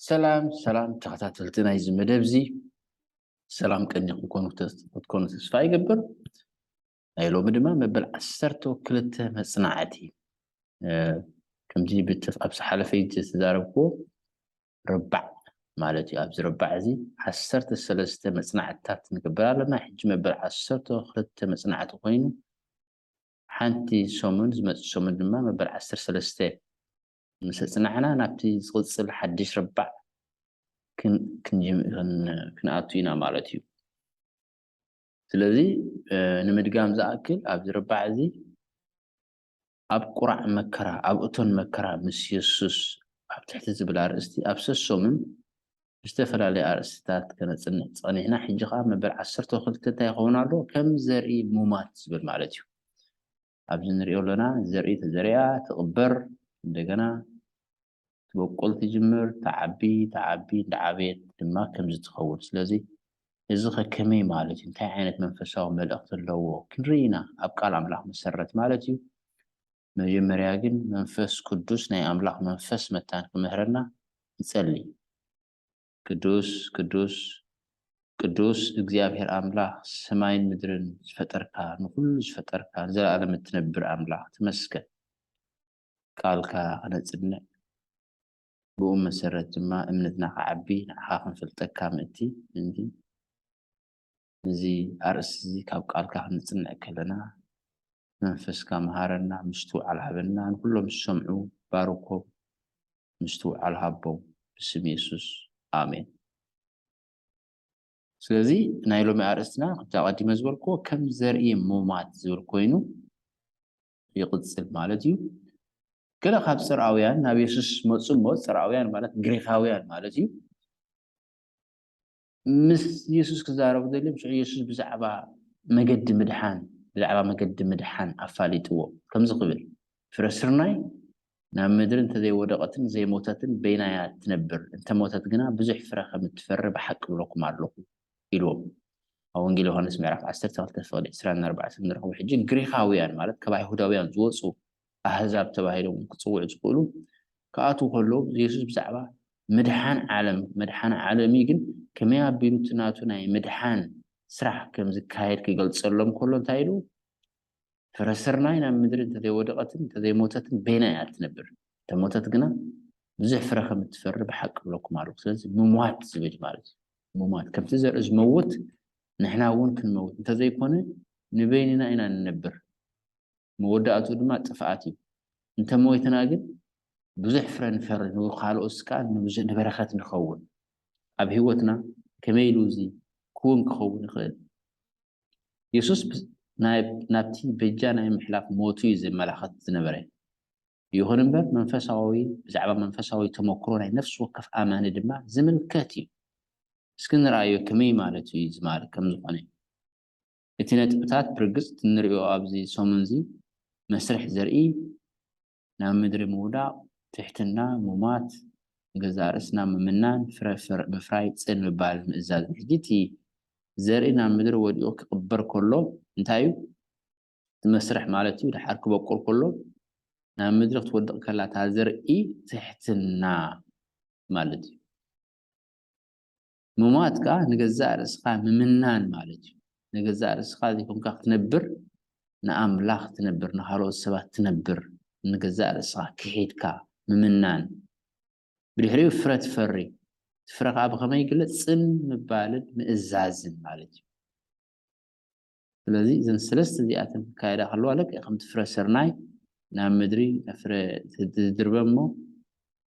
ሰላም ሰላም ተኸታተልቲ ናይዚ መደብ እዚ፣ ሰላም ቀኒኹም ኮኑ ተስ-፣ ክትኮኑ ተስፋ ይገብር። ናይ ሎሚ ድማ መበል ዓሰርተ ክልተ መጽናዕቲ፣ እ፣ ከምቲ ብት-፣ ኣብ ዝሓለፈ ዝተዛረብክዎ ረባዕ ማለት እዩ። ኣብዚ ረባዕ እዚ ዓሰርተ ሰለስተ መጽናዕትታት ንገብር ኣለና። ሕጂ መበል ዓሰርተ ክልተ መጽናዕቲ ኮይኑ፣ ሓንቲ ሰሙን፣ ዝመጽእ ሰሙን ድማ መበል ዓሰርተ ሰለስተ ምስ ኣጽናዕና፣ ናብቲ ዝቕጽል ሓድሽ ረባዕ ክን-፣ ክንጅም-፣ ክን-፣ ክንኣቱ ኢና ማለት እዩ። ስለዚ፣ እ፣ ንምድጋም ዝኣክል፣ ኣብዚ ረባዕ እዚ ኣብ ቁራዕ መከራ፣ ኣብ እቶን መከራ ምስ የሱስ ኣብ ትሕቲ ዝብል ኣርእስቲ ኣብ ሰሶምን ብዝተፈላለየ ኣርእስትታት ከነጽንዕ ጸኒሕና። ሕጂ ኸኣ መበል ዓሰርተ ክልተ እንታይ ይኸውን ኣሎ? ከም ዘርኢ ሙማት ዝብል ማለት እዩ። ኣብዚ ንሪኦ ኣለና፣ ዘርኢ ተዘሪኣ፣ ትቕበር፣ እንደገና ትበቁል፣ ትጅምር፣ ትዓቢ፣ ትዓቢ፣ እንዳዓበየት ድማ ከምዚ ትኸውን። ስለዚ እዚ ኸ ከመይ ማለት እዩ? እንታይ ዓይነት መንፈሳዊ መልእኽቲ ኣለዎ? ክንርኢ ኢና፣ ኣብ ቃል ኣምላኽ መሰረት ማለት እዩ። መጀመርያ ግን መንፈስ ቅዱስ፣ ናይ ኣምላኽ መንፈስ መታን ክምህረና ንጸሊ። ቅዱስ፣ ቅዱስ፣ ቅዱስ እግዚኣብሔር ኣምላኽ፣ ሰማይን ምድርን ዝፈጠርካ፣ ንኹሉ ዝፈጠርካ፣ ንዘለኣለም እትነብር ኣምላኽ፣ ተመስገን። ቃልካ ክነጽንዕ፣ ብኡ መሰረት ድማ እምነትና ክዓቢ፣ ንዓኻ ክንፈልጠካ ምእንቲ፣ ምእንቲ ነዚ ኣርእስቲ እዚ ካብ ቃልካ ክንጽንዕ ከለና፣ መንፈስካ መሃረና፣ ምስትውዓል ሃበና፣ ንኹሎም ዝሰምዑ ባርኮም፣ ምስትውዓል ሃቦም፣ ብስም የሱስ፣ ኣሜን። ስለዚ ናይ ሎሚ ኣርእስትና፣ ከምቲ ኣቐዲመ ዝበልክዎ፣ ከም ዘርኢ ሙማት ዝብል ኮይኑ ይቕጽል ማለት እዩ። ገለ ካብ ጽርኣውያን ናብ የሱስ መጹ እሞ፣ ጽርኣውያን ማለት ግሪኻውያን ማለት እዩ። ምስ የሱስ ክዛረቡ ደልዮም፣ ሽዑ የሱስ ብዛዕባ መገዲ ምድሓን፣ ብዛዕባ መገዲ ምድሓን ኣፋሊጥዎ። ከምዚ ክብል፣ "ፍረ ስርናይ ናብ ምድሪ እንተዘይወደቐትን ዘይሞተትን በይናያ ትነብር፣ እንተሞተት ግና ብዙሕ ፍረ ከም እትፈሪ ብሓቂ እብለኩም ኣለኹ" ኢልዎም። ኣብ ወንጌል ዮሃንስ ምዕራፍ ዓሰርተ ክልተ ፍቕዲ ዕስራን ኣርባዕተን ንረኽቦ። ሕጂ ግሪኻውያን ማለት ካብ ኣይሁዳውያን ዝወጹ ኣህዛብ ተባሂሎም ክጽውዑ ዝኽእሉ ክኣትዉ ከለዉ፣ የሱስ ብዛዕባ ምድሓን ዓለም፣ መድሓኒ ዓለም እዩ፣ ግን ከመይ ኣቢሉ እቲ ናቱ ናይ ምድሓን ስራሕ ከም ዝካየድ ክገልጸሎም ከሎ እንታይ ኢሉ? "ፍረ ስርናይ ናብ ምድሪ እንተዘይወደቐትን እንተዘይሞተትን በይና እያ እትነብር፣ እንተሞተት ግና ብዙሕ ፍረ ከም እትፈሪ ብሓቂ እብለኩም ኣለኹ።" ስለዚ ምሟት ዝብል ማለት እዩ። ምሟት፣ ከምቲ ዘርኢ ዝመውት ንሕና እውን ክንመውት፣ እንተዘይኮነ ንበይንና ኢና ንነብር፣ መወዳእትኡ ድማ ጥፍኣት እዩ። እንተሞይትና ግን ብዙሕ ፍረ ንፈሪ፣ ንካልኦት ከኣ ንብዙ-፣ ንበረኸት ንኸውን። ኣብ ህይወትና ከመይ ኢሉ እዚ ክውን ክኸውን ይኽእል? የሱስ ብ-፣ ናይ-፣ ናብቲ በጃ ናይ ምሕላፍ ሞቱ እዩ ዘመላኽት ዝነበረ። ይኹን እምበር መንፈሳዊ፣ ብዛዕባ መንፈሳዊ ተመክሮ ናይ ነፍሲ ወከፍ ኣማኒ ድማ ዝምልከት እዩ። እስኪ ንርኣዮ ከመይ ማለት እዩ እዚ ማለት ከም ዝኾነ። እቲ ነጥብታት ብርግጽ እንሪኦ ኣብዚ ሰሙን እዚ መስርሕ ዘርኢ፣ ናብ ምድሪ ምውዳቕ፣ ትሕትና፣ ሙማት፣ ንገዛእ ርእስና ምምናን፣ ፍረ ፍረ ምፍራይ፣ ጽን ምባል፣ ምእዛዝ። ሕጂ እቲ ዘርኢ ናብ ምድሪ ወዲቑ ክቕበር ከሎ እንታይ እዩ? እቲ መስርሕ ማለት እዩ፣ ድሓር ክበቁል ከሎ ናብ ምድሪ ክትወድቕ ከላ እታ ዘርኢ ትሕትና ማለት እዩ። ምሟት ከኣ ንገዛእ ርእስኻ ምምናን ማለት እዩ። ንገዛእ ርእስኻ ዘይኮንካ ክትነብር፣ ንኣምላኽ ትነብር፣ ንኻልኦት ሰባት ትነብር፣ ንገዛእ ርእስኻ ክሒድካ ምምናን። ብድሕሪኡ ፍረ ትፈሪ። እቲ ፍረ ከኣ ብኸመይ ይግለጽ? ጽን ምባልን ምእዛዝን ማለት እዩ። ስለዚ እዘን ሰለስተ እዚኣተን ክካየዳ ከለዋ፣ ልክዕ ከምቲ ፍረ ስርናይ ናብ ምድሪ ፍረ ትድርበ እሞ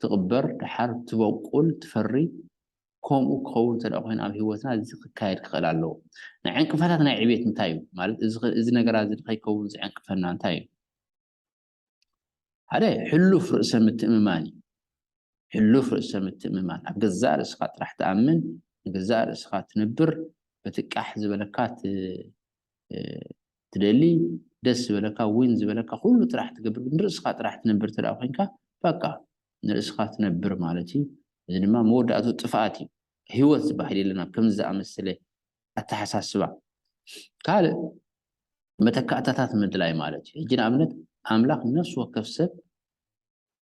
ትቕበር፣ ድሓር ትበቁል፣ ትፈሪ፣ ከምኡ ክኸውን እንተ ደኣ ኮይኑ ኣብ ህይወትና እዚ ክካየድ ክኽእል ኣለዎ። ናይ ዕንቅፋታት ናይ ዕቤት እንታይ እዩ? ማለት እዚ ኸ-፣ እዚ ነገራት እዚ ንኸይከውን ዝዕንቅፈና እንታይ እዩ? ሓደ ሕሉፍ ርእሰ ምትእምማን እዩ። ሕሉፍ ርእሰ ምትእምማን፣ ኣብ ገዛእ ርእስኻ ጥራሕ ትኣምን፣ ንገዛእ ርእስኻ ትነብር፣ በቲ ቃሕ ዝበለካ ት-፣ እ፣ ትደሊ፣ ደስ ዝበለካ፣ ዊን ዝበለካ፣ ኩሉ ጥራሕ ትገብር፣ ንርእስኻ ጥራሕ ትነብር እንተ ደኣ ኮይንካ፣ በቃ፣ ንርእስኻ ትነብር ማለት እዩ። እዚ ድማ መወዳእትኡ ጥፍኣት እዩ። ህይወት ዝበሃል የለን ኣብ ከምዚ ዝኣመሰለ ኣተሓሳስባ። ካልእ መተካእታታት ምድላይ ማለት እዩ። ሕጂ ንኣብነት ኣምላኽ ነፍሲ ወከፍ ሰብ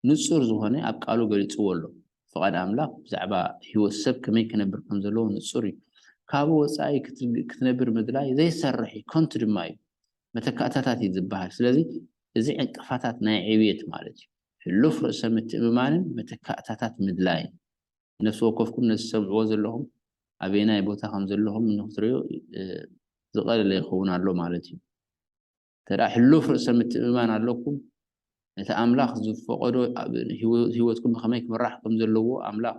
ንጹር ዝኾነ ኣብ ቃሉ ገሊጽዎ ኣሎ። ፍቓድ ኣምላኽ ብዛዕባ ህይወት ሰብ ከመይ ክነብር ከም ዘለዎ ንጹር እዩ። ካብኡ ወጻኢ ክትነብር ምድላይ ዘይሰርሕ እዩ፣ ከንቱ ድማ እዩ። መተካእታታት እዩ ዝበሃል። ስለዚ እዚ ዕንቅፋታት ናይ ዕብየት ማለት እዩ። ሕሉፍ ርእሰ ምትእምማንን መተካእታታት ምድላይን። ነፍሲ ወከፍኩም ነዚ ትሰምዕዎ ዘለኹም ኣበየናይ ቦታ ከም ዘለኹም ንክትሪኦ ዝቐለለ ይኸውን ኣሎ ማለት እዩ። እንተ ሕሉፍ ርእሰ ምትእምማን ኣለኩም፣ ነቲ ኣምላኽ ዝፈቐዶ ህይወትኩም ብኸመይ ክምራሕ ከም ዘለዎ ኣምላኽ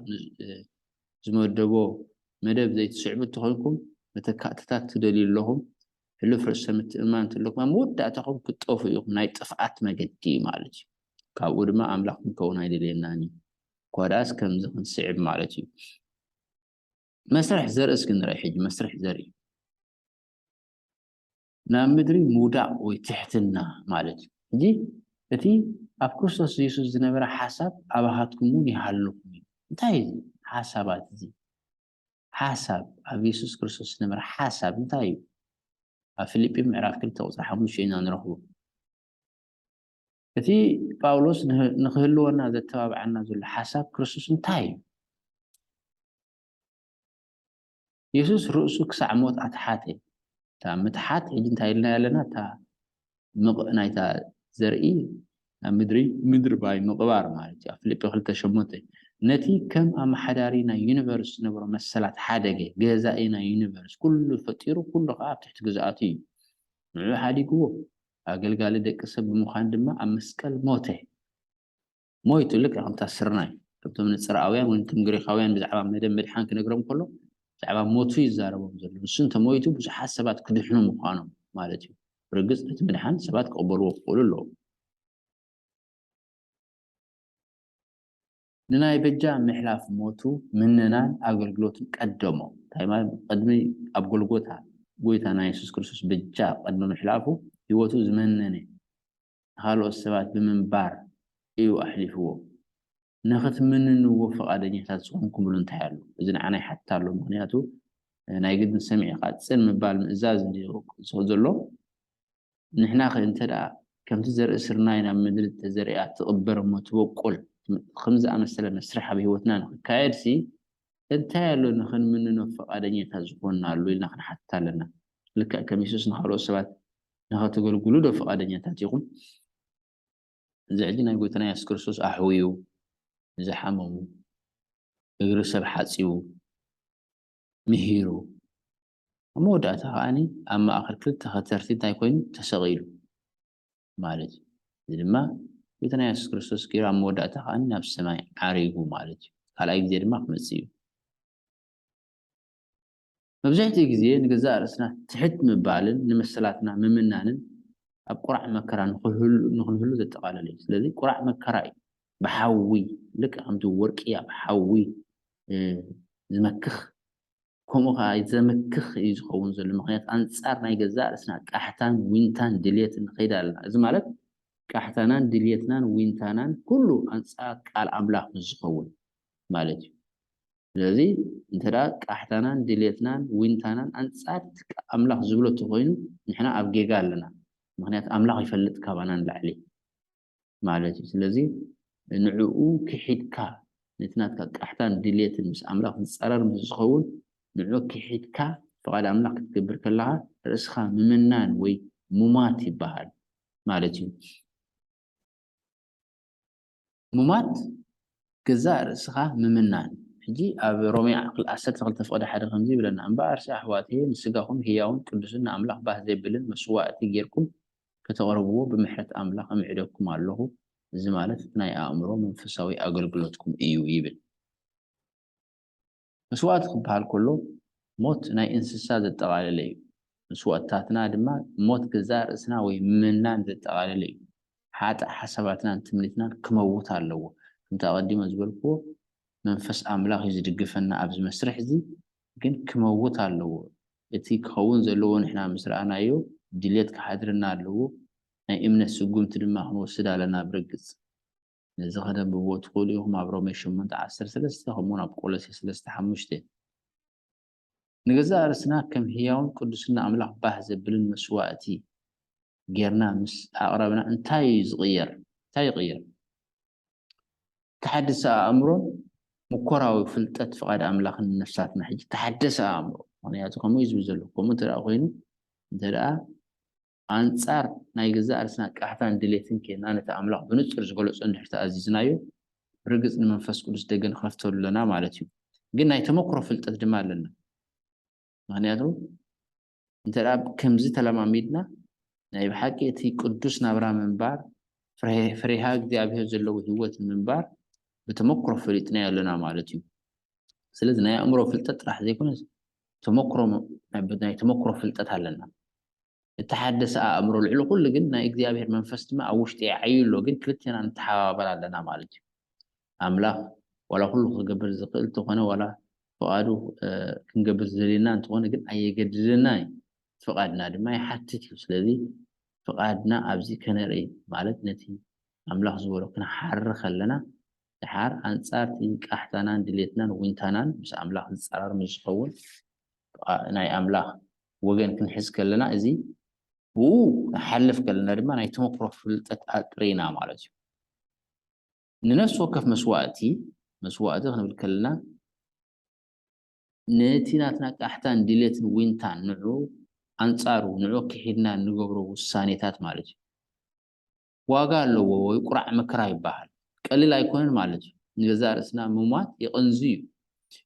ዝመደቦ መደብ ዘይትስዕቡ እንተኾይንኩም፣ መተካእትታት ትደልዩ ኣለኹም። ሕሉፍ ርእሰ ምትእምማን እንተለኩም ኣብ መወዳእታኹም ክትጠፉ ኢኹም። ናይ ጥፍኣት መገዲ እዩ ማለት እዩ። ካብኡ ድማ ኣምላኽ ክንከውን ኣይደልየናን እዩ። እኳ ደኣስ ከምዚ ክንስዕብ ማለት እዩ። መስርሕ ዘርኢ እስኪ ንርኢ ሕጂ። መስርሕ ዘርኢ ናብ ምድሪ ምውዳቕ ወይ ትሕትና ማለት እዩ። ሕጂ እቲ ኣብ ክርስቶስ የሱስ ዝነበረ ሓሳብ ኣባኻትኩም እውን ይሃልኹም እዩ። እንታይ እዩ ሓሳባት እዚ? ሓሳብ ኣብ የሱስ ክርስቶስ ዝነበረ ሓሳብ እንታይ እዩ? ኣብ ፊልጲ ምዕራፍ ክልተ ቁፅሪ ሓሙሽተ ኢና ንረኽቦ። እቲ ጳውሎስ ንህ- ንክህልወና ዘተባብዓና ዘሎ ሓሳብ ክርስቶስ እንታይ እዩ? የሱስ ርእሱ ክሳዕ ሞት ኣትሓተ። እታ ምትሓት ሕጂ እንታይ ኢልና ኣለና? እታ ምቕ ናይታ ዘርኢ ናብ ምድሪ ምድሪ ባይ ምቕባር ማለት እዩ። ኣብ ፊልጲ ክልተ ሸሞንተ ነቲ ከም ኣመሓዳሪ ናይ ዩኒቨርስ ዝነበሮ መሰላት ሓደገ። ገዛኢ ናይ ዩኒቨርስ ኩሉ ፈጢሩ ኩሉ ከዓ ኣብ ትሕቲ ግዝኣቱ እዩ። ንዑ ሓዲግዎ ኣገልጋሊ ደቂ ሰብ ብምዃን ድማ ኣብ መስቀል ሞተ። ሞይቱ ልክዕ ከምታ ስርናይ ከምቶም ንፅርኣውያን ወይ ከም ግሪኻውያን ብዛዕባ መደብ ምድሓን ክነግሮም ከሎ ብዛዕባ ሞቱ ይዛረቦም ዘሎ። ንሱ እንተሞይቱ ብዙሓት ሰባት ክድሕኑ ምዃኖም ማለት እዩ። ብርግፅ ነቲ ምድሓን ሰባት ክቕበልዎ ክኽእሉ ኣለዎም። ንናይ በጃ ምሕላፍ ሞቱ ምነናን ኣገልግሎትን ቀደሞ። እንታይ ማለት? ቅድሚ ኣብ ጎልጎታ ጎይታና የሱስ ክርስቶስ በጃ ቅድሚ ምሕላፉ ህይወቱ ዝመነነ ንኻልኦት ሰባት ብምንባር እዩ ኣሕሊፍዎ። ንኽትምንንዎ ፈቓደኛታት ዝኾንኩምሉ እንታይ ኣሎ? እዚ ንዓና ይሓትት ኣሎ። ምክንያቱ ናይ ግድን ሰሚዕካ ፅን ምባል ምእዛዝ እንድዩ ዘሎ። ንሕና ከ እንተ ደኣ ከምቲ ዘርኢ ስርናይ ናብ ምድሪ ተዘሪኣ ትቕበር እሞ ትበቁል፣ ከም ዝኣመሰለ መስርሕ ኣብ ህይወትና ንክካየድ ሲ እንታይ ኣሎ ንኽንምንኖ ፈቓደኛታት ዝኾንናሉ ኢልና ክንሓትት ኣለና። ልክዕ ከም የሱስ ንኻልኦት ሰባት ንኸተገልግሉ ዶ ፈቓደኛታት ኢኹም? እዚ ሕጂ ናይ ጎይታና የሱስ ክርስቶስ ኣሕውዩ፣ ንዝሓመሙ እግሪ ሰብ ሓጺቡ፣ ምሂሩ፣ ኣብ መወዳእታ ከዓኒ ኣብ ማእከል ክልተ ከተርቲ እንታይ ኮይኑ ተሰቒሉ ማለት እዩ። እዚ ድማ ጎይታና የሱስ ክርስቶስ ገይሩ ኣብ መወዳእታ ከዓኒ ናብ ሰማይ ዓሪጉ ማለት እዩ። ካልኣይ ግዜ ድማ ክመጽእ እዩ። መብዛሕትኡ ግዜ ንገዛእ ርእስና ትሕት ምባልን ንመሰላትና ምምናንን ኣብ ቁራዕ መከራ ንኽንህሉ ዘጠቓለለ እዩ። ስለዚ ቁራዕ መከራ እዩ ብሓዊ ልክዕ ከምቲ ወርቂ ኣብ ሓዊ ዝመክኽ ከምኡ ከዓ ዘመክኽ እዩ ዝኸውን ዘሎ። ምክንያት ኣንፃር ናይ ገዛእ ርእስና ቃሕታን ዊንታን ድልየትን ንኸይድ ኣለና። እዚ ማለት ቃሕታናን ድልየትናን ዊንታናን ኩሉ ኣንፃር ቃል ኣምላኽ ምስ ዝኸውን ማለት እዩ። ስለዚ እንተ ደኣ ቃሕታናን ድልየትናን ዊንታናን ኣንፃር ኣምላኽ ዝብሎ ተኮይኑ ንሕና ኣብ ጌጋ ኣለና። ምክንያት ኣምላኽ ይፈልጥ ካባና ንላዕሊ ማለት እዩ። ስለዚ ንዕኡ ክሒድካ ነቲ ናትካ ቃሕታን ድልየትን ምስ ኣምላኽ ዝፃረር ምስ ዝኸውን ንዑ ክሒድካ ፍቓድ ኣምላኽ ክትገብር ከለኻ ርእስኻ ምምናን ወይ ሙማት ይበሃል ማለት እዩ። ሙማት ገዛእ ርእስኻ ምምናን። ሕጂ ኣብ ሮሜ ዓሰርተ ክልተ ፍቕዲ ሓደ ከምዚ ይብለና፣ እምበኣርሲ ኣሕዋትየ ንስጋኹም ህያውን ቅዱስን ንኣምላኽ ባህ ዘብልን መስዋእቲ ጌርኩም ከተቕርብዎ ብምሕረት ኣምላኽ እምዕደኩም ኣለኹ። እዚ ማለት እቲ ናይ ኣእምሮ መንፈሳዊ ኣገልግሎትኩም እዩ ይብል። መስዋእቲ ክበሃል ከሎ ሞት ናይ እንስሳ ዘጠቓለለ እዩ። መስዋእትታትና ድማ ሞት ገዛእ ርእስና ወይ ምምናን ዘጠቓለለ እዩ። ሓጥእ ሓሳባትናን ትምኒትናን ክመውት ኣለዎ። ከምቲ ኣቐዲመ ዝበልክዎ መንፈስ ኣምላኽ እዩ ዝድግፈና ኣብዚ መስርሕ እዚ፣ ግን ክመውት ኣለዎ። እቲ ክኸውን ዘለዎ ንሕና ምስ ረኣናዮ ድልየት ክሓድረና ኣለዎ። ናይ እምነት ስጉምቲ ድማ ክንወስድ ኣለና ብርግጽ። ነዚ ከነንብብዎ ትኽእሉ ኢኹም ኣብ ሮሜ ሸሞንተ ዓሰርተ ሰለስተ ከምኡውን ኣብ ቆሎሴ ሰለስተ ሓሙሽተ። ንገዛእ ርእስና ከም ህያውን ቅዱስን ንኣምላኽ ባህ ዘብልን መስዋእቲ ጌርና ምስ ኣቕረብና እንታይ እዩ ዝቕየር? እንታይ ይቕየር? ተሓድሰ ኣእምሮን ምኮራዊ ፍልጠት ፍቓድ ኣምላኽን ነፍሳትና ሕጂ ተሓደሰ ኣእምሮ። ምኽንያቱ ከምኡ እዩ ዝብል ዘሎ። ከምኡ እንተ ደኣ ኮይኑ፣ እንተ ደኣ ኣንጻር ናይ ገዛእ ርእስና ቃሕታን ድሌትን ኬና ነቲ ኣምላኽ ብንጹር ዝገለጾ እንድሕር ተኣዚዝናዮ፣ ብርግጽ ንመንፈስ ቅዱስ ደገ ንኸፍተሉ ኣለና ማለት እዩ። ግን ናይ ተመክሮ ፍልጠት ድማ ኣለና። ምኽንያቱ እንተ ደኣ ከምዚ ተለማሚድና፣ ናይ ብሓቂ እቲ ቅዱስ ናብራ ምንባር፣ ፍሬ-፣ ፍሬሃ እግዚኣብሔር ዘለዎ ህይወት ንምንባር ብተመክሮ ፈሊጥናዮ ኣለና ማለት እዩ። ስለዚ ናይ ኣእምሮ ፍልጠት ጥራሕ ዘይኮነስ ተመክሮ፣ ናይ ተመክሮ ፍልጠት ኣለና። እተሓደሰ ኣእምሮ ልዕሊ ኩሉ ግን ናይ እግዚኣብሔር መንፈስ ድማ ኣብ ውሽጢ ይዓዩ ኣሎ፣ ግን ክልቴና ንተሓባበር ኣለና ማለት እዩ። ኣምላኽ ዋላ ኩሉ ክገብር ዝኽእል እንተኾነ፣ ዋላ ፍቓዱ ክንገብር ዝደልየና እንተኾነ ግን ኣየገድደና እዩ። ፍቓድና ድማ ይሓትት እዩ። ስለዚ ፍቓድና ኣብዚ ከነርኢ ማለት ነቲ ኣምላኽ ዝበሎ ክንሓሪ ከለና፣ ድሓር ኣንጻርቲ ቃሕታናን ድሌትናን ዊንታናን ምስ ኣምላኽ ዝጻራር ምስ ዝኸውን ናይ ኣምላኽ ወገን ክንሕዝ ከለና፣ እዚ ብኡ ንሓልፍ ከለና ድማ ናይ ተመክሮ ፍልጠት ኣጥሪና ማለት እዩ። ንነፍሲ ወከፍ መስዋእቲ፣ መስዋእቲ ክንብል ከለና ነቲ ናትና ቃሕታን ድሌትን ዊንታን ንዑ ኣንጻሩ ንዑ ክሒድና እንገብሮ ውሳኔታት ማለት እዩ። ዋጋ ኣለዎ ወይ ቁራዕ መከራ ይበሃል። ቀሊል ኣይኮነን ማለት እዩ። ንገዛእ ርእስና ምሟት የቐንዙ እዩ።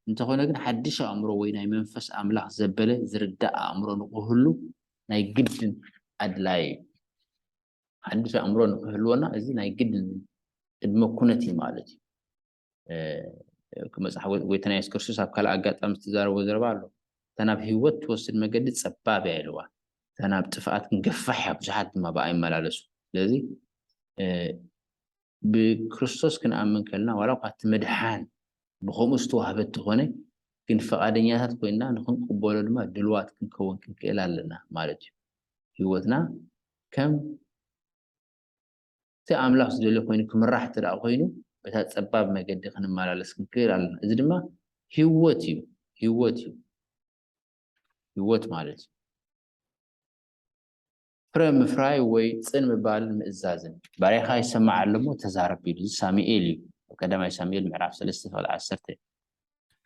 እንተኾነ ግን ሓድሽ ኣእምሮ ወይ ናይ መንፈስ ኣምላኽ ዘበለ ዝርዳእ ኣእምሮ ንክህሉ ናይ ግድን ኣድላይ እዩ። ሓድሽ ኣእምሮ ንክህልወና እዚ ናይ ግድን ቅድመ ኩነት እዩ ማለት እዩ። መፅሓፍ ጎይታና የሱስ ክርስቶስ ኣብ ካልእ ኣጋጣሚ ዝተዛረቦ ዘረባ ኣሎ። እታ ናብ ህይወት ትወስድ መገዲ ፀባብ እያ ኢልዋ። እታ ናብ ጥፍኣት ክንገፋሕ እያ፣ ብዙሓት ድማ ብኣ ይመላለሱ። ስለዚ ብክርስቶስ ክንኣምን ከለና ዋላ እኳ እቲ ምድሓን ብከምኡ ዝተዋህበ እንተኾነ ግን ፈቓደኛታት ኮይንና ንክንቅበሎ ድማ ድልዋት ክንከውን ክንክእል ኣለና ማለት እዩ። ህይወትና ከም እቲ ኣምላኽ ዝደልዮ ኮይኑ ክምራሕ እንተ ደኣ ኮይኑ በታ ጸባብ መገዲ ክንመላለስ ክንክእል ኣለና። እዚ ድማ ህይወት እዩ። ህይወት እዩ። ህይወት ማለት እዩ። ፍረ ምፍራይ ወይ ጽን ምባልን ምእዛዝን። ባሪያኻ ይሰማዕ ኣሎ እሞ ተዛረብ ኢሉ። እዚ ሳሙኤል እዩ። ኣብ ቀዳማይ ሳሙኤል ምዕራፍ ሰለስተ ፍቕዲ ዓሰርተ።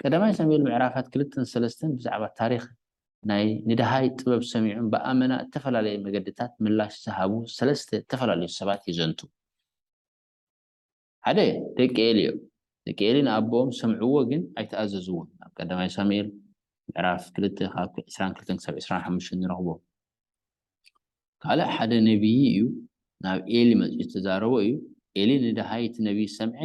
ቀዳማይ ሳሙኤል ምዕራፋት ክልተን ሰለስተን ብዛዕባ ታሪኽ ናይ ንደሃይ ጥበብ ሰሚዖም ብኣመና እተፈላለየ መገድታት ምላሽ ዝሃቡ ሰለስተ እተፈላለዩ ሰባት ይዘንቱ። ሓደ ደቂ ኤሊ እዮም። ደቂ ኤሊ ንኣቦኦም ሰምዕዎ ግን ኣይተኣዘዝዎን። ኣብ ቀዳማይ ሳሙኤል ምዕራፍ ክልተ ካብ ዕስራን ክልተን ክሳብ ዕስራን ሓሙሽተን ንረኽቦ። ካልእ ሓደ ነቢይ እዩ፣ ናብ ኤሊ መጺኡ ዝተዛረቦ እዩ። ኤሊ ንደሃይ እቲ ነቢይ ሰምዐ፣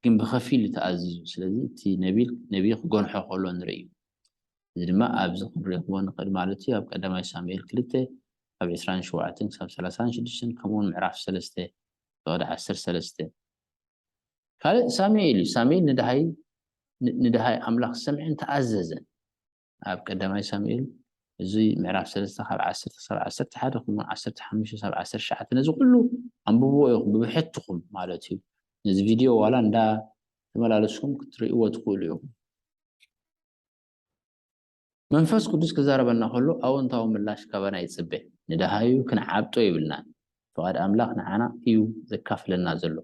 ግን ብኸፊል እዩ ተኣዚዙ። ስለዚ እቲ ነቢይ ነቢይ ክገንሖ ከሎ ንርኢ እዩ። እዚ ድማ ኣብዚ ክንረኽቦ ንኽእል ማለት እዩ። ኣብ ቀዳማይ ሳሙኤል ክልተ ካብ ዕስራን ሸውዓተን ክሳብ ሰላሳን ሽዱሽተን ከምኡውን ምዕራፍ ሰለስተ ፍቕዲ ዓሰርተ ሰለስተ። ካልእ ሳሙኤል እዩ። ሳሙኤል ንደሃይ ንደሃይ ኣምላኽ ሰምዐን ተኣዘዘን። ኣብ ቀዳማይ ሳሙኤል እዚ ምዕራፍ ሰለስተ ካብ ዓሰርተ ክሳብ ዓሰርተ ሓደ ከምኡውን ዓሰርተ ሓሙሽተ ክሳብ ዓሰርተ ትሽዓተ ነዚ ኩሉ ኣንብብዎ ኢኹም ብብሕትኹም ማለት እዩ። ነዚ ቪድዮ ዋላ እንዳ ተመላለስኩም ክትርእይዎ ትኽእሉ ኢኹም። መንፈስ ቅዱስ ክዛረበና ከሎ ኣወንታዊ ምላሽ ካባና ይጽበ። ንደሃዩ ክንዓብጦ የብልናን። ፍቓድ ኣምላኽ ንዓና እዩ ዘካፍለና ዘሎ።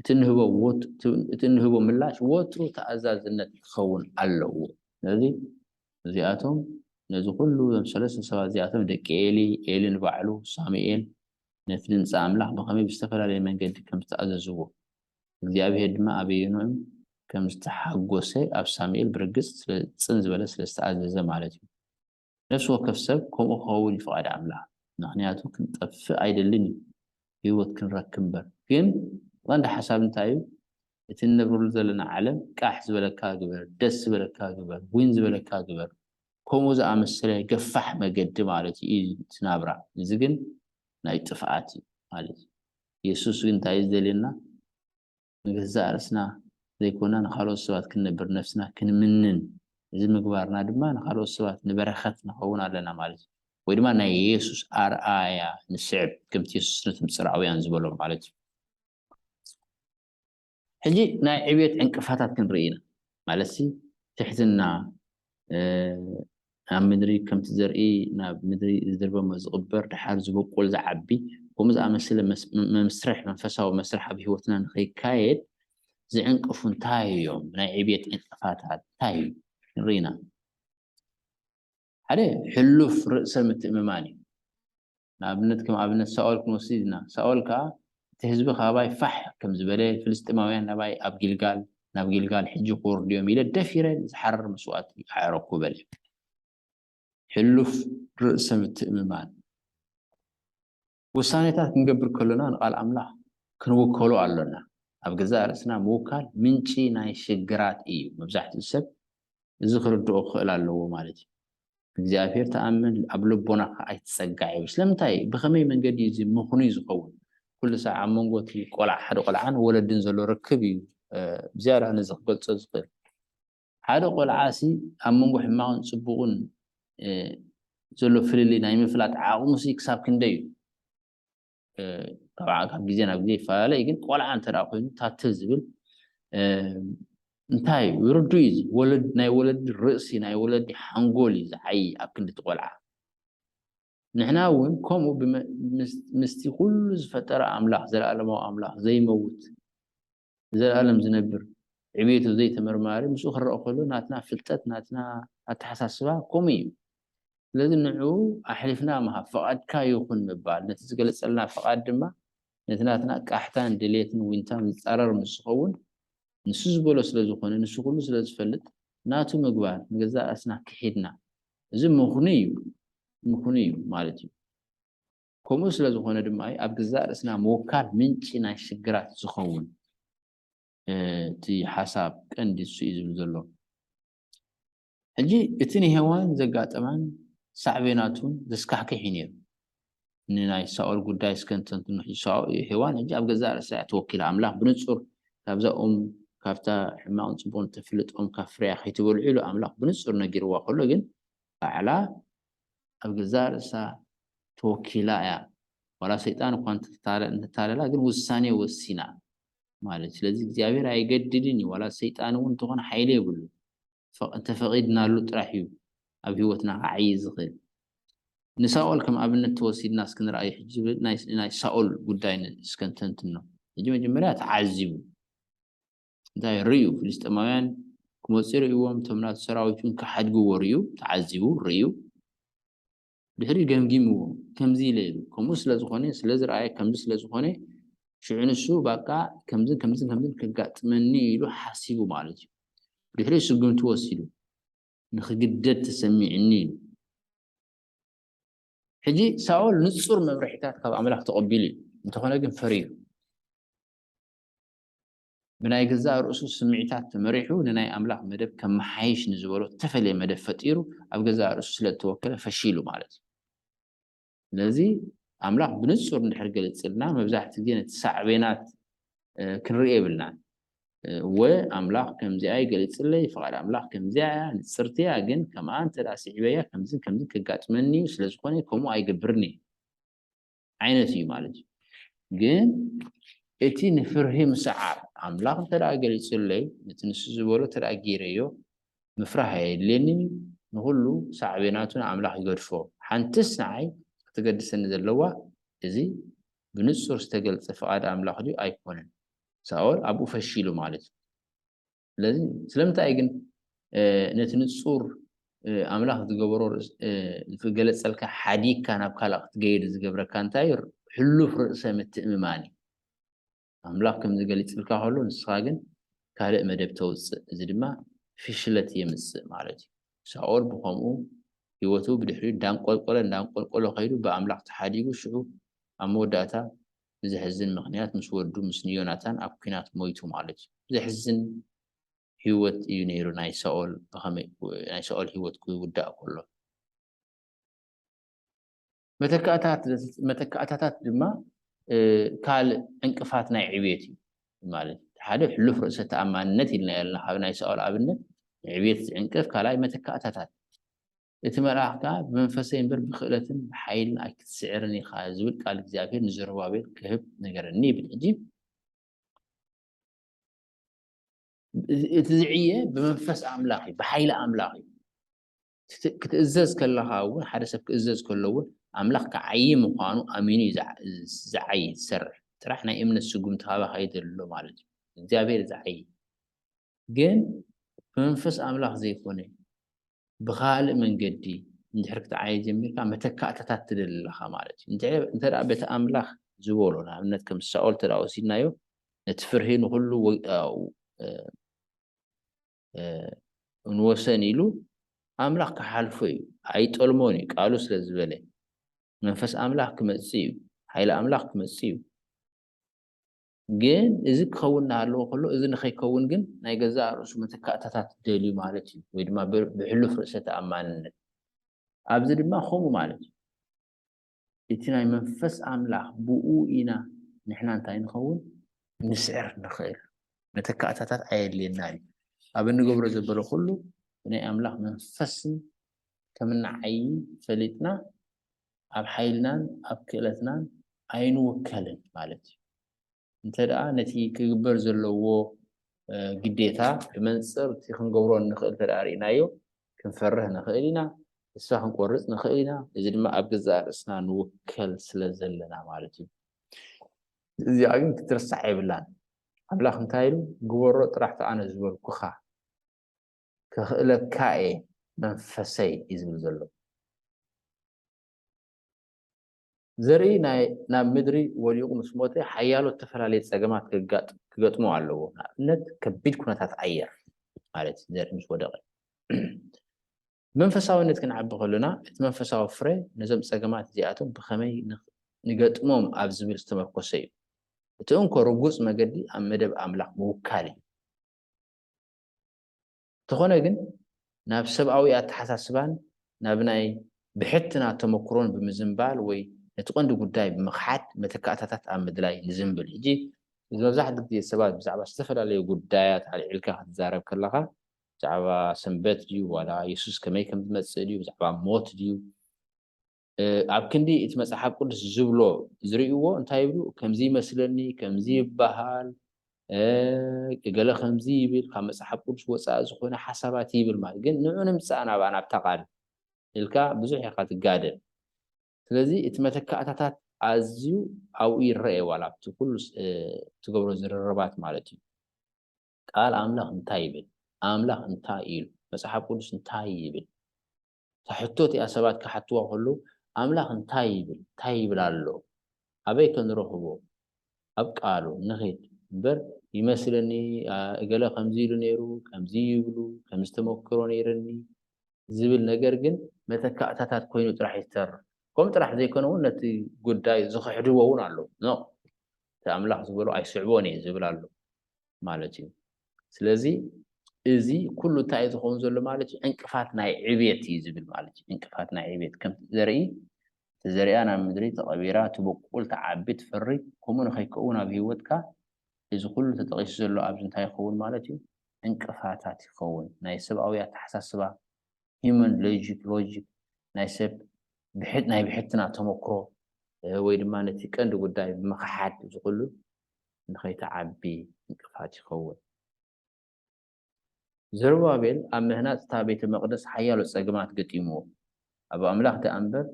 እቲ እንህቦ ወት-፣ እቲ እንህቦ ምላሽ ወትሩ ተኣዛዝነት ክኸውን ኣለዎ። ስለዚ እዚኣቶም ነዚ ኩሉ እዞም ሰለስተ ሰባት እዚኣቶም ደቂ ኤሊ፣ ኤሊ ንባዕሉ፣ ሳሙኤል ነቲ ድምፂ ኣምላኽ ብኸመይ ብዝተፈላለየ መንገዲ ከም ዝተኣዘዝዎ እግዚኣብሄር ድማ ኣበየንኦም ከም ዝተሓጎሰ ኣብ ሳሙኤል ብርግፅ ስለ ፅን ዝበለ ስለ ዝተኣዘዘ ማለት እዩ። ነፍሲ ወከፍ ሰብ ከምኡ ክኸውን እዩ ፍቓድ ኣምላኽ። ምኽንያቱ ክንጠፍእ ኣይደልን እዩ፣ ህይወት ክንረክብ እምበር። ግን ቀንዲ ሓሳብ እንታይ እዩ? እቲ እንነብረሉ ዘለና ዓለም ቃሕ ዝበለካ ግበር፣ ደስ ዝበለካ ግበር፣ ዊን ዝበለካ ግበር፣ ከምኡ ዝኣመሰለ ገፋሕ መገዲ ማለት እዩ እቲ ናብራ። እዚ ግን ናይ ጥፍኣት እዩ ማለት እዩ። የሱስ ግን እንታይ እዩ ዝደልየና? ንገዛእ ርእስና ዘይኮና ንኻልኦት ሰባት ክንነብር ነፍስና ክንምንን፣ እዚ ምግባርና ድማ ንኻልኦት ሰባት ንበረኸት ንኸውን ኣለና ማለት እዩ። ወይ ድማ ናይ የሱስ ኣርኣያ ንስዕብ፣ ከምቲ የሱስ ነቶም ጽርዓውያን ዝበሎ ማለት እዩ። ሕጂ ናይ ዕብየት ዕንቅፋታት ክንርኢ ኢና። ማለትሲ ትሕትና፣ እ፣ ኣብ ምድሪ ከምቲ ዘርኢ ናብ ምድሪ ዝድርበሞ ዝቕበር፣ ድሓር ዝበቁል ዝዓቢ፣ ከምኡ ዝኣመሰለ መስ-፣ መ-፣ መስርሕ፣ መንፈሳዊ መስርሕ ኣብ ህይወትና ንኸይካየድ ዝዕንቅፉ እንታይ እዮም? ናይ ዕብየት ዕንቅፋታት እንታይ እዩ? ንርኢና። ሓደ ሕሉፍ ርእሰ ምትእምማን እዩ። ንኣብነት ከም ኣብነት ሳኦል ክንወስድ ኢና። ሳኦል ከዓ እቲ ህዝቢ ካባይ ፋሕ ከም ዝበለ፣ ፍልስጥማውያን ናባይ ኣብ ጊልጋል ናብ ጊልጋል ሕጂ ክወርዱ እዮም ኢለ ደፊረ ዝሓርር መስዋእቲ ኣዕረኩ በለ። ሕሉፍ ርእሰ ምትእምማን። ውሳኔታት ክንገብር ከሎና ንቃል ኣምላኽ ክንውከሎ ኣሎና። ኣብ ገዛእ ርእስና ምውካል ምንጪ ናይ ሽግራት እዩ። መብዛሕትኡ ሰብ እዚ ክርድኦ ክኽእል ኣለዎ ማለት እዩ። እግዚኣብሔር ተኣምን ኣብ ልቦናኻ ኣይትጸጋዕ እዩ። ስለምንታይ? ብኸመይ መንገዲ እዩ እዚ ምኽኑይ ዝኸውን? ኩሉ ሳዕ ኣብ መንጎ እቲ ቆልዓ ሓደ ቆልዓን ወለድን ዘሎ ርክብ እዩ ዝያዳ ነዚ ክገልጾ ዝኽእል። ሓደ ቆልዓ ሲ ኣብ መንጎ ሕማቕን ጽቡቕን ዘሎ ፍልልይ ናይ ምፍላጥ ዓቕሙ ሲ ክሳብ ክንደይ እዩ? ካብ ግዜ ናብ ግዜ ይፈላለ እዩ። ግን ቆልዓ እንተ ኮይኑ ታትል ዝብል እንታይ እዩ? ርዱእ እዩ። ወለድ ናይ ወለዲ ርእሲ ናይ ወለዲ ሓንጎል እዩ ዝዓይ ኣብ ክንዲ እቲ ቆልዓ። ንሕና እውን ከምኡ ምስቲ ኩሉ ዝፈጠረ ኣምላኽ፣ ዘለኣለማዊ ኣምላኽ ዘይመውት፣ ዘለኣለም ዝነብር፣ ዕቤቱ ዘይተመርማሪ ምስኡ ክረአ ከሎ ናትና ፍልጠት ናትና ኣተሓሳስባ ከምኡ እዩ። ስለዚ ንዑ ኣሕሊፍና ምሃብ፣ ፍቓድካ ይኹን ምባል፣ ነቲ ዝገለጸልና ፍቓድ ድማ ነቲ ናትና ቃሕታን ድሌትን ዊንታን ዝጻረር ምስ ዝኸውን፣ ንሱ ዝበሎ ስለ ዝኾነ፣ ንሱ ኩሉ ስለ ዝፈልጥ፣ ናቱ ምግባር፣ ንገዛእ ርእስና ክሒድና፣ እዚ ምኽኑይ እዩ፣ ምኽኑይ እዩ ማለት እዩ። ከምኡ ስለ ዝኾነ ድማ እዩ ኣብ ገዛእ ርእስና ምውካል ምንጪ ናይ ሽግራት ዝኸውን። እቲ ሓሳብ ቀንዲ እሱ እዩ ዝብል ዘሎ። ሕጂ እቲ ንሄዋን ዘጋጠማን ሳዕቤናቱን ዘስካሕክሕ እዩ ነይሩ። ንናይ ሳኦል ጉዳይ እስከ ንተንትኖ። ሄዋን ሕጂ ኣብ ገዛእ ርእሳ እያ ተወኪላ። ኣምላኽ ብንጹር ካብዛ ኦም ካብታ ሕማቕን ጽቡቕን ተፍልጥ ኦም ካብ ፍሬያ ከይትበልዑ ኢሉ ኣምላኽ ብንጹር ነጊርዋ ከሎ ግን ባዕላ ኣብ ገዛእ ርእሳ ተወኪላ እያ። ዋላ ሰይጣን እኳ እንተታለላ ግን ውሳኔ ወሲና ማለት። ስለዚ እግዚኣብሔር ኣይገድድን እዩ። ዋላ ሰይጣን እውን እንተኾነ ሓይሊ የብሉ። እንተፈቒድናሉ ጥራሕ እዩ ኣብ ህይወትና ክዓይ ዝኽእል። ንሳኦል ከም ኣብነት ተወሲድና እስክንርኣዩ ሕጂ ናይ ሳኦል ጉዳይ እስከንተንትኖ። ሕጂ መጀመርያ ተዓዚቡ እንታይ ርእዩ? ፍልስጥማውያን ክመፁ ርእይዎም፣ እቶም ናቱ ሰራዊት እውን ክሓድግዎ ርእዩ፣ ተዓዚቡ ርእዩ። ድሕሪ ገምጊምዎ ከምዚ ኢለ ኢሉ፣ ከምኡ ስለ ዝኾነ፣ ስለ ዝረኣየ ከምዚ ስለ ዝኾነ፣ ሽዑ ንሱ በቃ ከምዝን ከምዝን ከምዝን ከጋጥመኒ ኢሉ ሓሲቡ ማለት እዩ። ድሕሪ ስጉምቲ ወሲዱ ንኽግደድ ተሰሚዕኒ ኢሉ። ሕጂ ሳኦል ንጹር መምርሒታት ካብ ኣምላኽ ተቐቢሉ እዩ፣ እንተኾነ ግን ፈሪሁ። ብናይ ገዛእ ርእሱ ስምዒታት ተመሪሑ ንናይ ኣምላኽ መደብ ከመሓይሽ ንዝበሎ እተፈለየ መደብ ፈጢሩ ኣብ ገዛእ ርእሱ ስለ እተወከለ ፈሺሉ ማለት እዩ። ስለዚ ኣምላኽ ብንጹር እንድሕር ገሊጽልና መብዛሕትኡ ግዜ ነቲ ሳዕቤናት ክንርኢ የብልናን። እወ ኣምላኽ ከምዚኣ እዩ ገሊጽለይ፣ ፍቓድ ኣምላኽ ከምዚኣ እያ፣ ንጽርቲ እያ፣ ግን ከምኣ እንተ ደኣ ስዒበያ ከምዝን ከምዝን ከጋጥመኒ እዩ፣ ስለ ዝኾነ ከምኡ ኣይገብርን እየ ዓይነት እዩ ማለት እዩ። ግን እቲ ንፍርሂ ምስዓር ኣምላኽ እንተ ደኣ ገሊጹለይ፣ ነቲ ንሱ ዝበሎ እንተ ደኣ ገይረዮ፣ ምፍራህ ኣየድልየንን እዩ። ንኹሉ ሳዕቤናቱ ንኣምላኽ ይገድፎ። ሓንትስ ንዓይ ክትገድሰኒ ዘለዋ እዚ ብንጹር ዝተገልጸ ፍቓድ ኣምላኽ ድዩ ኣይኮነን? ሳኦል ኣብኡ ፈሺሉ ማለት እዩ። ስለዚ ስለምንታይ ግን ነቲ ንጹር ኣምላኽ ዝገበሮ ዝገለጸልካ ሓዲግካ ናብ ካልእ ክትገይድ ዝገብረካ እንታይ እዩ? ሕሉፍ ርእሰ ምትእምማን እዩ። ኣምላኽ ከም ዝገሊጽልካ ከሎ ንስኻ ግን ካልእ መደብ ተውጽእ፣ እዚ ድማ ፍሽለት የምጽእ ማለት እዩ። ሳኦል ብኸምኡ ህይወቱ ብድሕሪኡ እንዳንቆልቆለ እንዳንቆልቆለ ከይዱ ብኣምላኽ ተሓዲጉ ሽዑ ኣብ መወዳእታ ብዘሕዝን ምኽንያት ምስ ወዱ ምስ ንዮናታን ኣብ ኲናት ሞይቱ ማለት እዩ። ዘሕዝን ህይወት እዩ ነይሩ ናይ ሳኦል። ብኸመይ ናይ ሳኦል ህይወት ክውዳእ ከሎ መተካእታታት ድማ ካልእ ዕንቅፋት ናይ ዕብየት እዩ ማለት እዩ። ሓደ ሕሉፍ ርእሰ ተኣማንነት ኢልና ያለና ካብ ናይ ሳኦል ኣብነት ዕብየት ዝዕንቅፍ ካልኣይ መተካእታታት እቲ መልኣኽ ከዓ ብመንፈሰይ እምበር ብክእለትን ብሓይልን ኣይክትስዕርን ኢኻ ዝብል ቃል እግዚኣብሔር ንዘሩባቤል ክህብ ነገረኒ ይብል። ሕጂ እቲ ዝዕየ ብመንፈስ ኣምላኽ እዩ፣ ብሓይሊ ኣምላኽ እዩ። ክትእዘዝ ከለኻ እውን ሓደ ሰብ ክእዘዝ ከሎ እውን ኣምላኽ ክዓይ ምዃኑ ኣሚኑ እዩ ዝዓይ ዝሰርሕ። ጥራሕ ናይ እምነት ስጉምቲ ካባኻ ይደሊ ኣሎ ማለት እዩ። እግዚኣብሔር ዝዓይ። ግን ብመንፈስ ኣምላኽ ዘይኮነ ብኻልእ መንገዲ እንድሕር ክትዓየ ጀሚርካ መተካእታታት ትደሊ ኣለኻ ማለት እዩ። እንተ ደኣ በቲ ኣምላኽ ዝበሎ ንኣብነት ከም ሳኦል እንተ ደኣ ወሲድናዮ ነቲ ፍርሂ ንኹሉ ንወሰን ኢሉ ኣምላኽ ክሓልፎ እዩ። ኣይጠልሞን እዩ ቃሉ ስለ ዝበለ መንፈስ ኣምላኽ ክመጽእ እዩ። ሓይሊ ኣምላኽ ክመጽእ እዩ። ግን እዚ ክኸውን እናሃለዎ ከሎ እዚ ንኸይከውን ግን ናይ ገዛእ ርእሱ መተካእታታት ደልዩ ማለት እዩ፣ ወይ ድማ ብሕሉፍ ርእሰ ተኣማንነት። ኣብዚ ድማ ከምኡ ማለት እዩ። እቲ ናይ መንፈስ ኣምላኽ ብኡ ኢና ንሕና እንታይ ንኸውን ንስዕር ንኽእል። መተካእታታት ኣየድልየና እዩ። ኣብ እንገብሮ ዘበለ ኩሉ ብናይ ኣምላኽ መንፈስን ከም እንዓዪ ፈሊጥና ኣብ ሓይልናን ኣብ ክእለትናን ኣይንውከልን ማለት እዩ። እንተ ደኣ ነቲ ክግበር ዘለዎ ግዴታ ብመንፅር እቲ ክንገብሮ እንኽእል እንተ ደኣ ርኢናዮ ክንፈርህ ንኽእል ኢና፣ ተስፋ ክንቆርፅ ንኽእል ኢና። እዚ ድማ ኣብ ገዛእ ርእስና ንውከል ስለ ዘለና ማለት እዩ። እዚኣ ግን ክትርሳዕ የብላን። ኣምላኽ እንታይ ኢሉ? ግበሮ ጥራሕ እቲ ኣነ ዝበልኩኻ። ከኽእለካ እየ መንፈሰይ እዩ ዝብል ዘሎ። ዘርኢ ናብ ምድሪ ወዲቑ ምስ ሞተ ሓያሎ ዝተፈላለየ ጸገማት ክገጥሞ ኣለዎ። ንኣብነት ከቢድ ኩነታት ኣየር ማለት ዘርኢ ምስ ወደቐ። መንፈሳዊነት ክንዓቢ ከሎና እቲ መንፈሳዊ ፍረ ነዞም ጸገማት እዚኣቶም ብኸመይ ንገጥሞም ኣብ ዝብል ዝተመርኮሰ እዩ። እቲ እንኮ ርጉጽ መገዲ ኣብ መደብ ኣምላኽ ምውካል እዩ። እንተኾነ ግን ናብ ሰብኣዊ ኣተሓሳስባን ናብ ናይ ብሕትና ተመክሮን ብምዝንባል ወይ ነቲ ቀንዲ ጉዳይ ብምኽሓድ መተካእታታት ኣብ ምድላይ ንዝንብል። ሕጂ እዚ መብዛሕትኡ ግዜ ሰባት ብዛዕባ ዝተፈላለዩ ጉዳያት ኣልዒልካ ክትዛረብ ከለኻ ብዛዕባ ሰንበት ድዩ ዋላ የሱስ ከመይ ከም ዝመጽእ ድዩ ብዛዕባ ሞት ድዩ ኣብ ክንዲ እቲ መጽሓፍ ቅዱስ ዝብሎ ዝርእይዎ እንታይ ይብሉ? ከምዚ ይመስለኒ፣ ከምዚ ይበሃል፣ ገለ ከምዚ ይብል፣ ካብ መጽሓፍ ቅዱስ ወጻኢ ዝኾነ ሓሳባት ይብል ማለት ግን ንዑ ንምጻእ ናብኣ ናብታ ቃል ኢልካ ብዙሕ ኢኻ ትጋደል። ስለዚ እቲ መተካእታታት ኣዝዩ ኣብኡ ይረአ ዋላ ኣብቲ ኩሉ ትገብሮ ዝርርባት ማለት እዩ። ቃል ኣምላኽ እንታይ ይብል? ኣምላኽ እንታይ ኢሉ? መጽሓፍ ቅዱስ እንታይ ይብል? እታ ሕቶ እቲኣ ሰባት ክሓትዋ ከለዉ ኣምላኽ እንታይ ይብል? እንታይ ይብል ኣሎ? ኣበይ ከ ንረኽቦ? ኣብ ቃሉ ንኺድ እምበር ይመስለኒ እገለ ከምዚ ኢሉ ነይሩ፣ ከምዚ ይብሉ፣ ከምዚ ተመክሮ ነይርኒ ዝብል ነገር ግን መተካእታታት ኮይኑ ጥራሕ ይተርፍ። ከምኡ ጥራሕ ዘይኮነ እውን ነቲ ጉዳይ ዝኽሕድዎ እውን ኣለዉ። ኖ እቲ ኣምላኽ ዝበሎ ኣይስዕቦን እየ ዝብል ኣሎ ማለት እዩ። ስለዚ እዚ ኩሉ እንታይ እዩ ዝኸውን ዘሎ ማለት እዩ? ዕንቅፋት ናይ ዕብየት እዩ ዝብል ማለት እዩ። ዕንቅፋት ናይ ዕብየት ከምቲ ዘርኢ ተዘሪኣ ናብ ምድሪ ተቐቢራ ትበቁል ትዓቢ ትፈሪ ከምኡ ንኸይከውን ኣብ ህይወትካ እዚ ኩሉ ተጠቒሱ ዘሎ ኣብዚ እንታይ ይኸውን ማለት እዩ? ዕንቅፋታት ይኸውን። ናይ ሰብኣዊ ኣተሓሳስባ ሂዩማን ሎጂክ ሎጂክ ናይ ሰብ ናይ ብሕትና ተመክሮ ወይ ድማ ነቲ ቀንዲ ጉዳይ ብምኽሓድ እዚ ኩሉ ንኸይትዓቢ ዕንቅፋት ይኸውን። ዘሩባቤል ኣብ ምህናፅ እታ ቤተ መቕደስ ሓያሎ ፀገማት ገጢምዎ። ኣብ ኣምላኽ ደኣ እምበር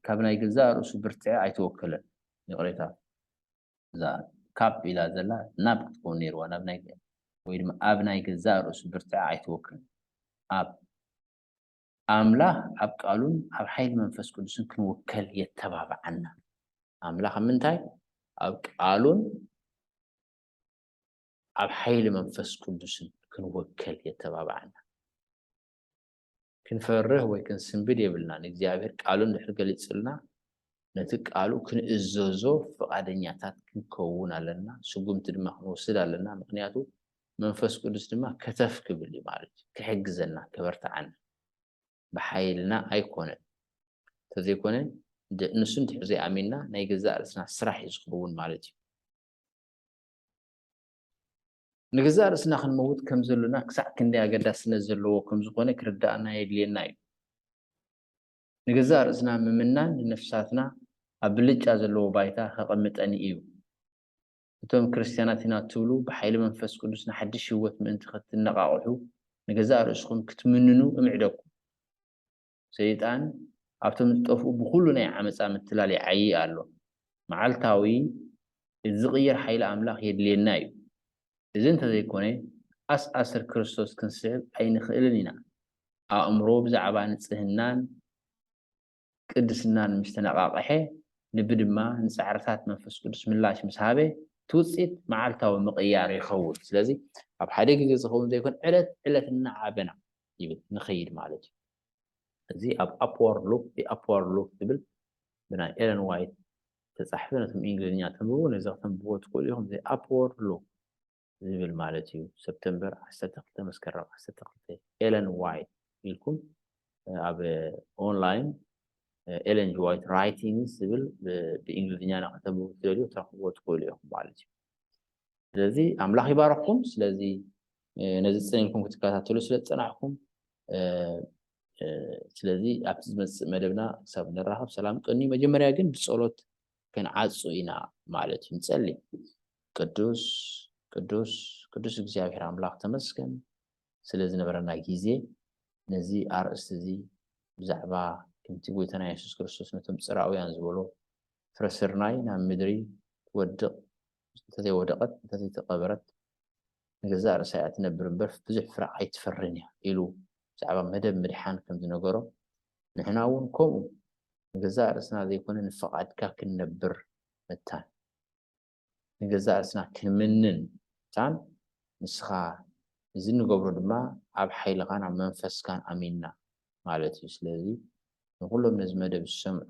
ካብ ናይ ገዛእ ርእሱ ብርትዐ ኣይተወከለን። ይቕሬታ እዛ ካብ ኢላ ዘላ ናብ ክትከውን ነይርዋ ናብ ናይ ወይ ድማ ኣብ ናይ ገዛእ ርእሱ ብርትዐ ኣይትወክል ኣብ ኣምላኽ ኣብ ቃሉን ኣብ ሓይሊ መንፈስ ቅዱስን ክንወከል የተባብዓና። ኣምላኽ ኣብ ምንታይ? ኣብ ቃሉን ኣብ ሓይሊ መንፈስ ቅዱስን ክንወከል የተባብዓና። ክንፈርህ ወይ ክንስንብድ የብልና። ንእግዚኣብሔር ቃሉ እንድሕር ገሊጽልና ነቲ ቃሉ ክንእዘዞ ፍቓደኛታት ክንከውን ኣለና። ስጉምቲ ድማ ክንወስድ ኣለና። ምክንያቱ መንፈስ ቅዱስ ድማ ከተፍ ክብል እዩ ማለት እዩ። ክሕግዘና፣ ከበርትዓና። ብሓይልና ኣይኮነን። እንተዘይኮነ ንሱ እንድሕር ዘይኣሚንና ናይ ገዛእ ርእስና ስራሕ እዩ ዝኸውን ማለት እዩ። ንገዛእ ርእስና ክንመውት ከም ዘሎና ክሳዕ ክንደይ ኣገዳስነት ዘለዎ ከም ዝኾነ ክርዳኣና የድልየና እዩ። ንገዛእ ርእስና ምምናን ንነፍሳትና ኣብ ብልጫ ዘለዎ ባይታ ከቐምጠን እዩ። እቶም ክርስትያናት ኢና እትብሉ ብሓይሊ መንፈስ ቅዱስ ንሓድሽ ህይወት ምእንቲ ክትነቓቕሑ ንገዛእ ርእስኹም ክትምንኑ እምዕደኩም። ሰይጣን ኣብቶም ዝጠፍኡ ብኹሉ ናይ ዓመፃ ምትላል ይዓዪ ኣሎ። መዓልታዊ ዝቕየር ሓይሊ ኣምላኽ የድልየና እዩ። እዚ እንተዘይኮነ ኣስኣስር ክርስቶስ ክንስዕብ ኣይንኽእልን ኢና። ኣእምሮ ብዛዕባ ንጽህናን ቅድስናን ምስ ተነቓቕሐ፣ ልቢ ድማ ንጻዕርታት መንፈስ ቅዱስ ምላሽ ምስ ሃበ፣ እቲ ውጽኢት መዓልታዊ ምቕያር ይኸውን። ስለዚ ኣብ ሓደ ግዜ ዝኸውን ዘይኮን ዕለት ዕለት እናዓበና ይብል ንኸይድ ማለት እዩ። እዚ ኣብ ኣፕዋርድ ሉክ፣ ኣፕዋርድ ሉክ ዝብል ብናይ ኤለን ዋይት ተጻሕፈ፣ ነቶም እንግሊዝኛ ተንብቡ፣ ነዚ ከተንብቦ ትኽእሉ ኢኹም። እዚ ኣፕዋርድ ሉክ ዝብል ማለት እዩ። ሰፕተምበር ዓሰርተ ክልተ፣ መስከረም ዓሰርተ ክልተ፣ ኤለን ዋይት ኢልኩም ኣብ ኦንላይን ኤለን ዋይት ራይቲንግስ ዝብል ብእንግሊዝኛ ናኸተንብቡ ትደልዩ ትረኽብዎ ትኽእሉ ኢኹም ማለት እዩ። ስለዚ ኣምላኽ ይባረኽኩም። ስለዚ ነዚ ጽን ኢልኩም ክትከታተሉ ስለ ዝጸናሕኩም፣ ስለዚ ኣብቲ ዝመጽእ መደብና ክሳብ ንራኸብ ሰላም ቅኒ። መጀመርያ ግን ብጸሎት ክንዓጹ ኢና ማለት እዩ። ንጸሊ። ቅዱስ ቅዱስ ቅዱስ እግዚኣብሔር ኣምላኽ ተመስገን ስለ ዝነበረና ግዜ፣ ነዚ ኣርእስቲ እዚ ብዛዕባ ከምቲ ጎይታና የሱስ ክርስቶስ ነቶም ጽራውያን ዝበሎ፣ ፍረ ስርናይ ናብ ምድሪ ትወድቕ፣ እንተዘይወደቐት፣ እንተዘይተቐበረት፣ ንገዛእ ርእሳ እያ ትነብር እምበር ብዙሕ ፍረ ኣይትፈርን እያ ኢሉ ብዛዕባ መደብ ምድሓን ከም ዝነገሮ፣ ንሕና እውን ከምኡ ንገዛእ ርእስና ዘይኮነ ንፍቓድካ ክንነብር ምታን፣ ንገዛእ ርእስና ክንምንን ምታን፣ ንስኻ እዚ እንገብሮ ድማ ኣብ ሓይልኻን ኣብ መንፈስካን ኣሚንና ማለት እዩ። ስለዚ ንኹሎም ነዚ መደብ ዝሰምዑ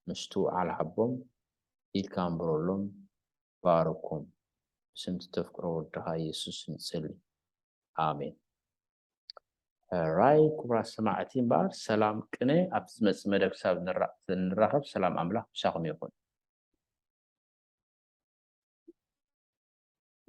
ምስትውዓል ሃቦም፣ ኢድካ ኣንብረሎም፣ ባርኮም። ብስም እተፍቅሮ ወድኻ የሱስ ንጸሊ። ኣሜን። ሕራይ ክቡራት ሰማዕቲ እምበኣር ሰላም ቅነ ኣብቲ ዝመጽእ መደብ ክሳብ ንራ- ንራኸብ ሰላም ኣምላኽ ምሳኹም ይኹን።